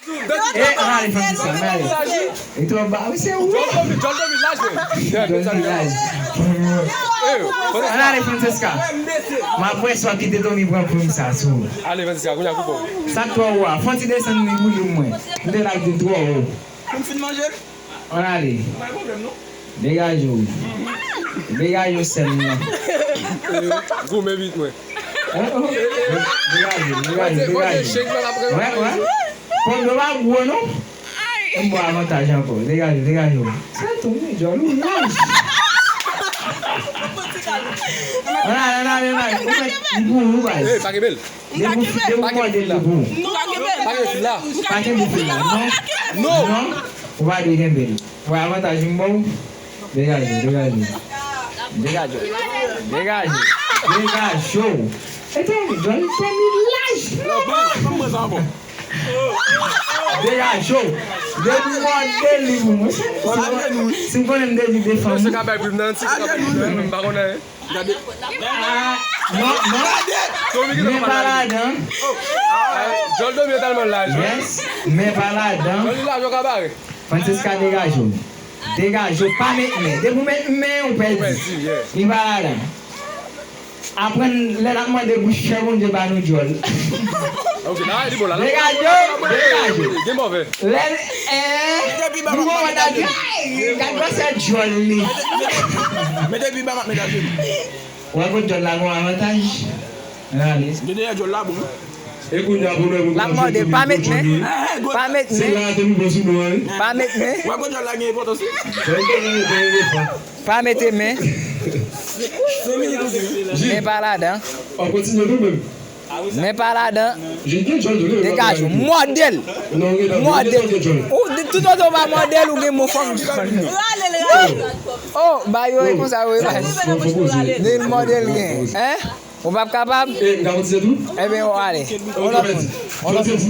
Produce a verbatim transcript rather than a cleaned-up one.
E, ann ale, Francisca, ann ale. E twò ba, wi, se ou. John Domi, John Domi, laj, men. John Domi, laj. Ann ale, Francisca. M ap wè si w ap kite Domi pran plim sa sou ou. Ale, Francisca, kounye a koupe w. Sa k twò wo a? Fè yon ti desann li pou li mwen. M te la di l twò wo. Pou m fin manje l? Ann ale. Pa gen pwoblèm, non. Degaje w. Degaje w, sè m nan. Goumen vit, mwen. Degaje w, degaje w, degaje w. Wè, wè. Pòdyo pa gwo, non. M ba w avantaj ankò. Degaje w, degaje w. Sa tou, men, djòl ou laj. Ann ale, ann ale, ann ale. Ou mèt, m pou ou, baz. Ey, pa kenbe l. Depi w fi-, depi w mòde l, li pou ou. Pa kenbe fil la. Pa kenbe fil la, non. Non. Non. Ou pa dwe kenbe l. Wè avantaj m ba w. Degaje w, degaje w. Degaje w. Degaje w. Degaje w. E tande, John, fè mi laj. Degaje w. Depi w mòde l, li pou mwen. Si m konnen m te di defann. Misye ka bay plim nan ti, misye ka bay plim nan, m pa konnen. Gade. Ah, non, non. Men pa ladan. John Domi yo tèlman laj, wi. Yes, men pa ladan. John li laj, yo ka bare. Francisca, degaje w. Degaje w, pa met men. Depi w met men, ou pèdi. Ou pèdi, yeah. Li pa ladan. Aprann lè n ap mande bouch fè Bondye ba nou djòl. Ok, la, li bon la. Degaje w, degaje w. Gen mòve. Lè, eh, li bon, mwen ta di, "Ay, gad gwosè djòl li." Men depi ba m ap met a jenou. Wè kot djòl la gon avantaj. Ann ale. Gen dèyè djòl la bon. E kounye a pou nou. L ap mòde, pa met men. Pa met men. Se la te nou bon sou nou, wi. Pa met men. Wè kot djòl la gen enpòtans, wi. Pa mete men. Men pa ladan. W ap kontinye tou menm. Men pa ladan. Degaje w. Mòde l. Mòde l. Ou, toutotan w pa mòde l, ou gen mo fanm djòl. Oh, ba yo e konsa yo e bay. Ni l mòde l gen. Hein? Ou p ap kapab? Ebyen, w ale. On lòt moun. On lòt moun.